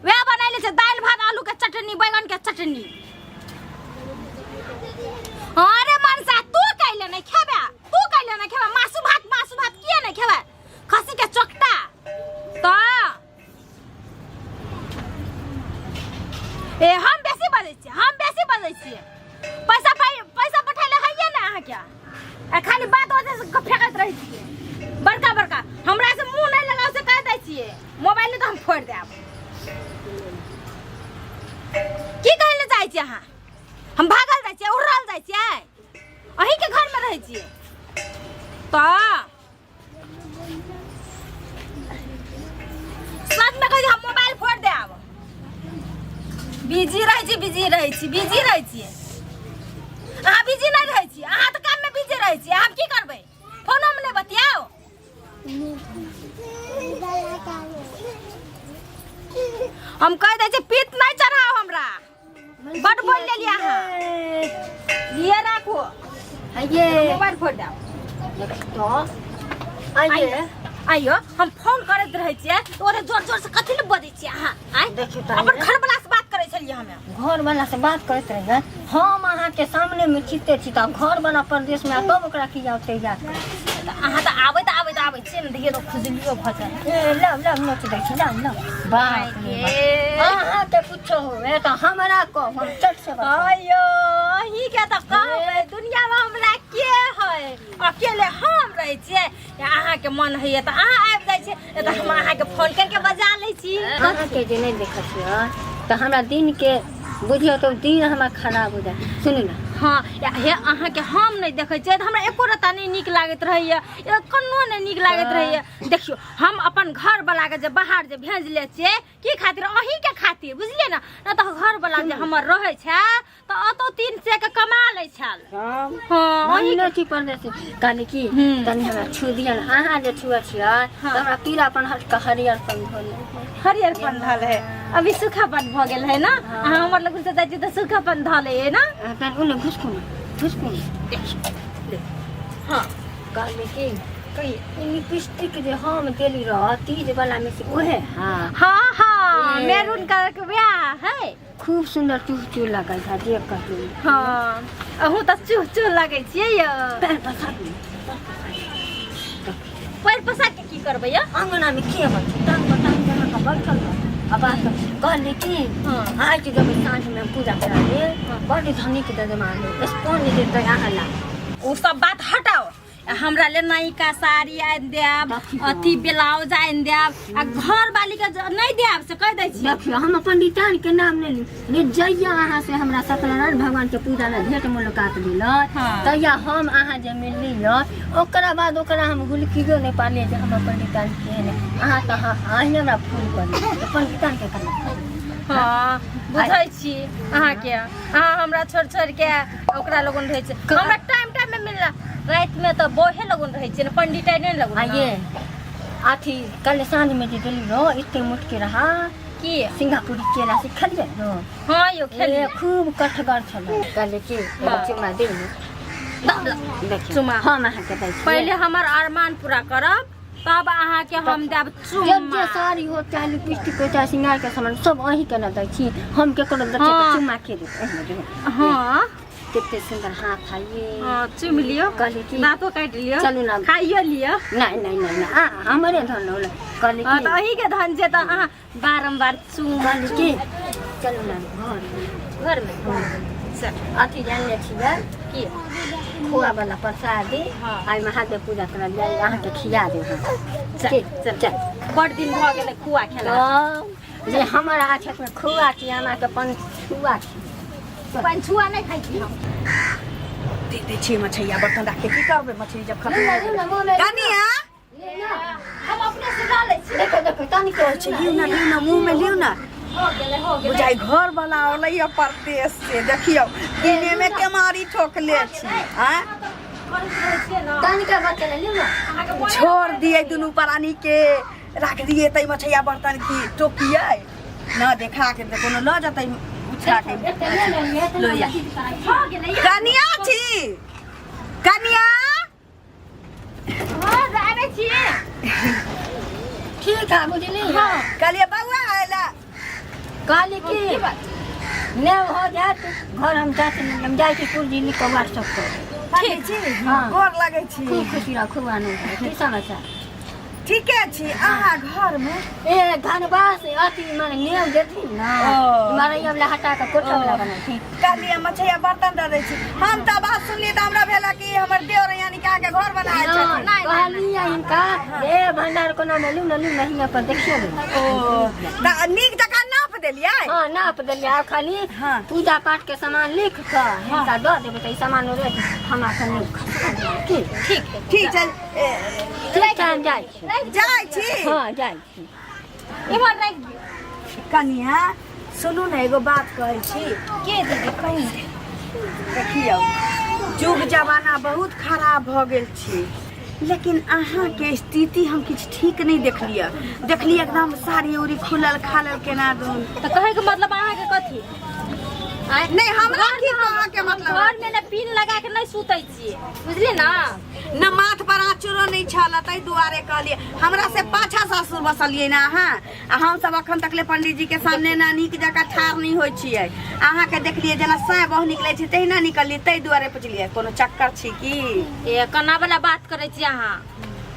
वएह बनैले छै दालि भात आलू के चटनी बैगन के चटनी। अरे मनसा तू कैले नहीं खेबे, तू कैले नहीं खेबे मासु भात, मासु भात किए नहीं खेबे, खसी के चोकटा त ए हम बेसी बजै छियै, हम बेसी बजै छियै। पैसा पाइ पैसा पठैले हैये ने अहाँके, आ खाली बात ओतऽ से फेकैत रहै छियै बड़का बड़का। हमरा से मुँह नहि लगाउ से कहि दै छियै, मोबाइल तऽ हम फोड़ि देब। की कहै लए चाहै छियै अहाँ? हम भागल जाइ छियै, उड़ल जाइ छियै, अहीँके घरमे रहै छियै तऽ सचमे कहै छी हम मोबाइल फोड़ि देब। बिजी रहै छी, बिजी रहै छी, बिजी रहै छियै। अहाँ बिजी नहि रहै छी, अहाँ तऽ काममे बिजी रहै छी। हम की करबै? फोनोमे नहि बतियाउ। हम कहि दै छी पीत नहि चढ़ाउ हमरा, बड बोल लेलियै अहाँ। लिए राखू आइए मोबाइल फोड़ देब। तो आइए आइयो हम फोन करैत रहै छियै तऽ ओरे जोर जोर से कथी लए बजै छियै अहाँ? आँय देखियौ तऽ अपन घर वाला से बात करै छलियै हमे। घर वाला से बात करैत रहियै हम, अहाँके सामने में चिते छी तऽ घर वाला परदेश में, तब ओकरा की जाओ याद करै। तऽ अहाँ तऽ आबैत आबैत आबै छियै ने, देखियौ तऽ खुजलियो भऽ जाइ। ए लाउ लाउ नोच दै छी, लाउ लाउ। बाप रे बाप, अहाँके कुछो होवे तऽ हमरा कहू, हम चट से बताउ। अयो अहीं के तऽ कहबै दुनिया में हमरा के है, अकेले हम रहै छियै। या अहाँके मन होइए तऽ अहाँ आबि जाइ छियै, नहि तऽ हम अहाँके फोन करके बजा लै छी। अहाँके जे नहि देखै छियै तऽ हमरा दिन के बुझियौ तऽ दिन हमरा खराब हो जाए। सुनू ने। हँ या हे अहाँके हम नहि देखै छियै तऽ हमरा एको रत्ता नहि नीक लागैत रहैए, कन्नो नहि नीक लागैत रहैए। देखियौ हम अपन घरवलाके जे बाहर जे भेजले छियै की खातिर? अहीँके खातिर, बुझलियै ने? नहि तऽ घरवला जे हमर रहै छै तऽ अतौ 300 के कमा लै छल। हम हँ अहीं नहि छी परदेसी, कहली कि तनी हमरा छू दिअ ने। अहाँ जे छुआ छियै तऽ हमरा पीलापन हट कऽ हरियरपन भऽ गेल। हरियरपन धल है, अभी सूखापन भऽ गेल है ना? अहाँ हमर लग से जाइ छी तऽ सूखापन धल है ना? तनी ओने घुसकू ने, घुसकू ने। हाँ कहली कि कहिए। ई लिपस्टिक जे हम देली रह तीज वाला में से ओहे? हाँ हाँ हाँ ए। मेरून कलर के ब्याह है, खूब सुंदर चूह चूह लगै है जे कहली। हाँ अहूँ तऽ चूह चूह लगै छियै यौ। पैर पसार ली। पैर पसार के की करबै यौ? अंगना में के होइ छै? टांग पर टांग बना कऽ बैठल रह। आ बात कहली कि आइ के जब साँझ में पूजा करा ले, बड़ धनिक जजमान स्पंज देतै अहाँ ला। ओ सब बात हटाओ, हमरा ले नयका साड़ी आनि देब, अथी ब्लाउज आनि देब, आ घर वाली के नहि देब से कहि दै छी। देखियौ हम अपन रिटर्न के नाम नहि ली ने, जहिया अहाँ से हमरा सत्यनारायण भगवान के पूजा में भेंट मुलाकात भेल तहिया हम अहाँ जे मिलली ओकरा बाद ओकरा हम हुलकियो नहि पालियै जे हम अपन रिटर्न केहन है। अहाँ तऽ अहीं हमरा फोन करी अपन रिटर्न के करना। हाँ बुझै छी अहाँके, अहाँ हमरा छोड़ि छोड़ि के ओकरा लगन रहै छै। हमरा टाइम टाइम में मिलला राति में तऽ बहे लगन रहै छै ने, पंडित नहि लगन। आइए अथी कल साँझ में जे देली रो इतने मोटके रहा की सिंगापुरी केला से खेलियै रो? हाँ यौ खेलियै। ए, खूब कठगर छलै। कहली कि एगो चुम्मा दे ने। देखियौ चुम्मा। हम अहाँके दै छी। पहिले हमर अरमान पूरा करब तब अहाँके हम देब जे चुम्मा। जे साड़ी हो चाहे लिपस्टिक हो चाहे श्रृंगार के सामान सब अहीं के ने दै छी, हम केकरो दै छी तऽ चुम्मा के देब? एहिमे दियौ। हाँ कते सुंदर हाथ है ये। हाँ चुम लियो। कहली कि दाँतो काटि लियो, चलू ना। खाइयो लियो। नहीं नहीं नहीं नहीं, आ हमरे धन होला। कहली हाँ कि तऽ अहीं के धन छै तऽ अहाँ बारम्बार चुम। कहली कि चलू ना घर। घर में चल। अथी जानले छियै की? खोआ वाला प्रसादी। आइ महादेव पूजा करल जाय, अहाँके खिया देब हम। चल ठीक चल चल। बड़ दिन भऽ गेलै खुआ खेला। तऽ जे हमर हाथमे खोआ छी, अहाँके पंछुआ छी। पंछुआ नहि खाइ छी हम। दे दे छी मछैया बर्तन राख के की करबै? मछली जब खत्म हो गेलै। कनिया हम अपने से लऽ लै छी। देखो देखो तनी के छै, लिउ ना, लिउ ना, मुँह में लिउ ना। हो गेलै, हो गेलै। बुझाइ घर वाला अलै है परदेश से, देखियौ दिने में केमारी ठोकले छी। आँय करैत रहै छियै ने। तनी के बचल लिउ ना। अहाँके बोले छोड़ दिए दुनू प्राणी के, राख दिए तै मछैया बर्तन की टोकिए न देखा के तऽ कोनो लऽ जेतै उठा के लोहिया। हो गेलै। कनिया छी, कनिया। हाँ आबै छी। ठीक है बुझली। कहलिए बौआ आयला। कहली कि ने हो जात घर हम जात नहीं, हम जाइ छी पुर्जी लिख कऽ व्हाट्सएप पर। ठीक छी। हाँ। गोर लगै छी। खूब खुशी रह, खूब आनंद रह। की समाचार? ठीके छी। अहाँ घरमे ए धनबास अथी माने नेम देथिन ना। ओ। माने ई वाला हटा कऽ कोठा वाला बनेथिन। कहलियै मछैया बर्तन दऽ दै छी। हम तऽ बात सुनलियै तऽ हमरा भेल कि हमर देवर यानी कि अहाँके घर बनायल छथिन। नहि। कहलियै हिनका ए भंडार कोना मे लू न लू नहीं अपन देखियो ने। ओ तऽ नीक जकाँ नाप देलियै? हाँ, नाप देलियै। आब खाली हाँ। पूजा पाठ के सामान लिख कऽ हिनका दऽ देबै तऽ ई सामान रेट हमरा से नहि खसा देबै। की ठीक है। ठीक छै। ठीक छै, हम जाइ छी। जाइ छी। हाँ, जाइ छी। इम्हर राखि दियौ। कनिया सुनू ने, एगो बात कहै छी। के दीदी, कहू। देखियौ, युग जमाना बहुत खराब भऽ गेल छी, लेकिन अहाँके स्थिति हम किछु ठीक नहि देखलियै। देखलियै एकदम साड़ी उड़ी खुलल खालल केना दून। तऽ कहैके मतलब अहाँके कथी? आँय? नहि, हमरा की कहऽके मतलब। घर में ने पिन लगा के नहीं सुतै छियै, बुझली ना? न माथ पर आँचरो नहि छल, ताहि दुआरे कहलियै। हमरा से पाछा सासुर बसलियै ने अहाँ, आ हम सब अखन तकले पंडीजी के सामने ना नीक जकाँ ठाढ़ नहि होइ छियै। अहाँके देखलियै जेना साँय बहु निकलै छै तहिना निकललियै, ताहि दुआरे पुछलियै कोनो चक्कर छी की। ए कना वाला बात करै छी अहाँ,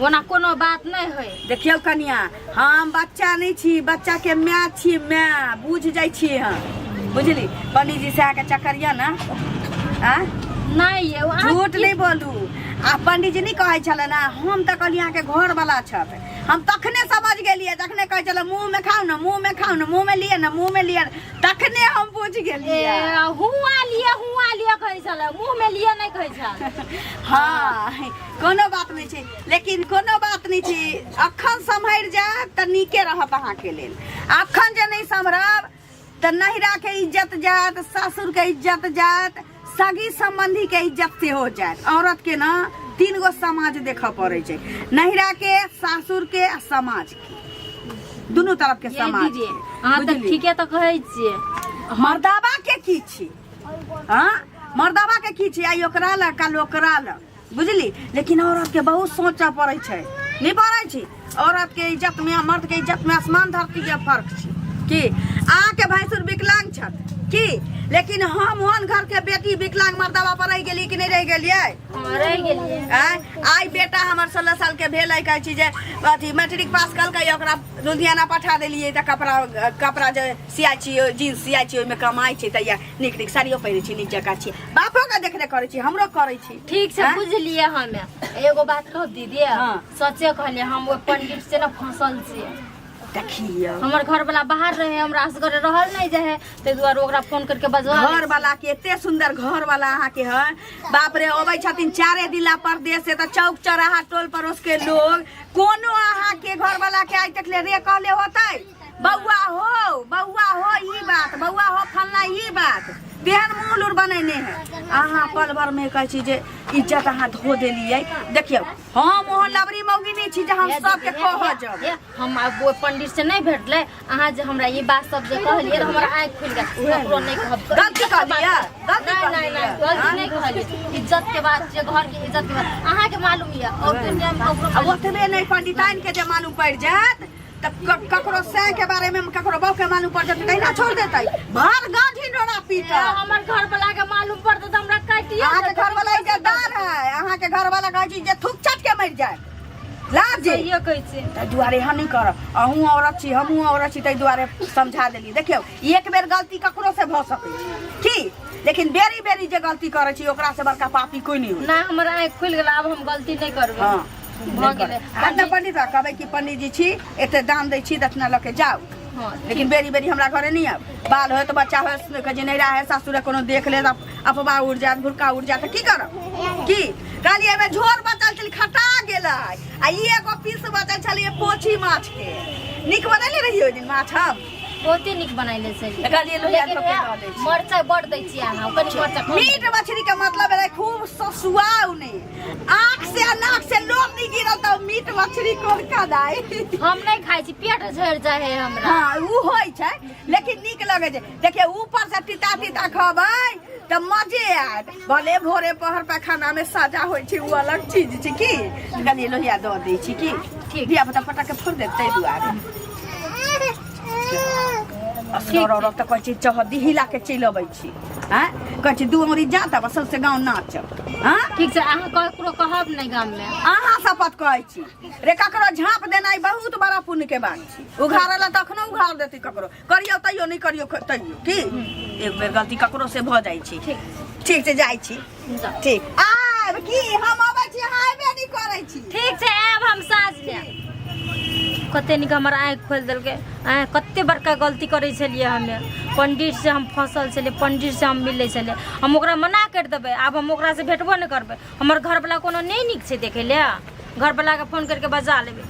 ओना कोनो बात नहि होइ। देखियौ कनिया, हम बच्चा नहि छी, बच्चा के माय छी, माय बुझ जाइ छी हम, बुझली? पंडीजी से अहाँके चक्कर यऽ ने? आ नहि ये अहाँ। झूठ नहि बोलू। आ पंडीजी नहि कहै छलै ने, हम तऽ कहलियै अहाँके घर वाला छथि। हम तखने समझ गेलियै जखने कहै छलै मुँह में खाउ ने, मुँह में खाउ ने, मुँह में लिअ ने, मुँह में लिअ ने, तखने हम बुझ गेलियै। ए हुआ लिअ, हुआ लिअ कहै छलै, मुँह में लिअ नहि कहै छल। हाँ, कोनो बात नहि छै, लेकिन कोनो बात नहि छै। अखन सम्हरि जायब तऽ नीके रहत अहाँके लेल। अखन जे नहि सम्हरब तऽ नैहराके इज्जत जायत, सासुरके इज्जत जायत, सगी संबंधी के इज्जत सेहो जायत। औरत के ना तीन गो समाज देखऽ पड़ै छै, नैहरा के, सासुर के आ समाज के, दुनू तरफ के ये समाज दीदी के। अहाँ तऽ बुझलियै? ठीके तऽ कहै छियै। मर्दाबा के की छी? हाँ, मर्दाबा के की छी? आइ ओकरा लग, काल ओकरा लग, बुझली? लेकिन औरत के बहुत सोचऽ पड़ै छै, नहि पड़ै छै? औरत के इज्जत में आ मर्द के इज्जत में आसमान धरती के फर्क छै। की अहाँके भैंसुर विकलांग छथि की? लेकिन हम ओहन घर के बेटी विकलांग मर्दाबा पर रहि गेली कि नहि रहि गेलियै? हाँ, रहि गेलियै। आँय, आइ बेटा हमर 16 साल के भेल है, कहै छी जे अथी मैट्रिक पास कलकै, ओकरा लुधियाना पठा देलियै तऽ कपड़ा कपड़ा जे सियाइ छी, जींस सियाइ छी, ओहिमे कमाइ छै, तऽ नीक नीक साड़ियो पहिरै छी, नीक जकाँ छी। बापो के देखरेख करै छी, हमरो करै छी। ठीक छै। आँय? बुझलियै हमे। एगो बात कहब दीदी? हाँ। सचे कहलियै, हम ओहि पंडित से ने फंसल छियै। देखियौ, हमर घर वाला बाहर रहे, हमरा असगरे रहल नहीं जाए, ताहि दुआरे ओकरा फोन करके बजवा घर वाला के एते सुंदर घर वाला अहाँ के है, बाप रे, अबै छथिन चारे दिला परदेश से तऽ चौक चौराहा टोल पड़ोस के लोग कोनो अहाँ के घर वाला के आइ तक ले रे कहले होतै बौआ हो, बौआ हो ई बात, बौआ हो फलना ई बात? तेहन मुँह लूर बनेने है अहाँ, पल भर में कहै छी जे इज्जत अहाँ धो देलियै। देखियौ, हम ओहन लबरी मौगी नहि छी जे हम सबके कहऽ जाउ। ए, हम आब ओहि पंडित से नहीं भेटलै। अहाँ जे हमरा ई बात सब जे कहलियै तऽ हमर आँखि खुलि गेल, ककरो नहि कहब। गलती कहलियै? गलती नहीं नहीं नहीं। कहलियै? गलती नहीं कहलियै। इज्जत के बात छै, घर के इज्जत के बात अहाँके मालूम यऽ और दुनिया में ककरो आ मालूम। ओतबे नहि, पंडिताइन के जे मालूम पड़ि जायत तऽ ककरो सैं के बारे में ककरो बहू के मालूम पड़ जेतै, तहिना छोड़ देतै, भर गाँव ढिंढोरा पीटत। हमर घर वाला के मालूम पड़तै तऽ हमरा काटिए अहाँके देतै। घर वाला इज्जतदार है। अहाँके घर वाला कहै छी जे थूक छट के मरि जाए लाज। सहिए कहै छियै। ताहि दुआरे एहन नहि करब। अहूँ औरत छी, हमहूँ औरत छी, ताहि दुआरे समझा देली। देखियौ, एक बेर गलती ककरो से भऽ सकै छै की, लेकिन बेरी बेरी जे गलती करै छी ओकरा से बड़का पापी कोइ नहि होइ। ना, हमर आँखि खुलि गेल, आब हम गलती नहि करबै। हँ, भऽ गेलै। आ तऽ पंडित बा कहबै कि पंडीजी छी, एते दान दै छी, दक्षिणा लऽ के जाउ। हँ। लेकिन बेरी बेरी हमरा घरे नहि आब। बाल होय तऽ बच्चा होय, कहै छै नैरा है, सासुर है, कोनो देख ले अफवाह उड़ जायत, भुरका उड़ जायत तऽ की करब? की कहलियै, एहिमे झोर बचल छलै, खटा गेलै, आ ई एगो पीस बचल छलै पोछी माछ के। नीक बनेले रहियै ओहि दिन माछ हम। बहुते नीक बनैले छलियै। तऽ कहलियै लोहिया लेकिन धऽ के दऽ दै छी। मरचाइ बड दै छियै अहाँ, कनि मरचाइ कम। मीट मछली के मतलब है खूब ससुआउ ने, आँख से आ नाक से लोर नहीं गिरल तऽ मीट मछली कोन खदाइ। हम नहि खाइ छी, पेट झड़ि जाइ है हमरा। हाँ, उ होइ छै, लेकिन नीक लगै छै। देखियौ, ऊपर से तीता तीता खबै तऽ मजे आयत। भले भोरे पहर पैखाना में सजा होइ छै, उ अलग चीज छै। की कनि लोहिया दऽ दै छी की? ठीक। धिया पुता पटक के फोड़ देत, ताहि दुआरे। असगर औरत तऽ कहै छी चौहद्दी हिला के चलि अबै छी आँय कहै छी दू अङ्गुरी जाँतब आ सौंसे गाँव नाचब आँय ठीक छै, अहाँ ककरो कहब नहि गाममे। अहाँ शपथ कहै छी रे, ककरो झाँप देनाइ बहुत बड़ा पुण्य के बात छी। उघाड़े ला तखनो उघाड़ देती, ककरो करियौ तैयो नहि करियौ तैयो की एक बेर गलती ककरो से भऽ जाइ छै। ठीक छै, जाइ छी। ठीक, आब की हम अबै छी, अहाँ अयबे नहि करै छी। ठीक छै, आयब हम साँझमे। कते नीक हमर आँखि खोलि देलकै। आँय, कते बड़का गलती करै छलियै हमे। पंडित से हम फसल छलियै, पंडित से हम मिलै छलियै। हम ओकरा मना करि देबै, आब हम ओकरासँ भेटबो नहि करबै। हमर घरवला कोनो नहि नीक छै देखै लए। घरवलाके फोन करके बजा लेबै।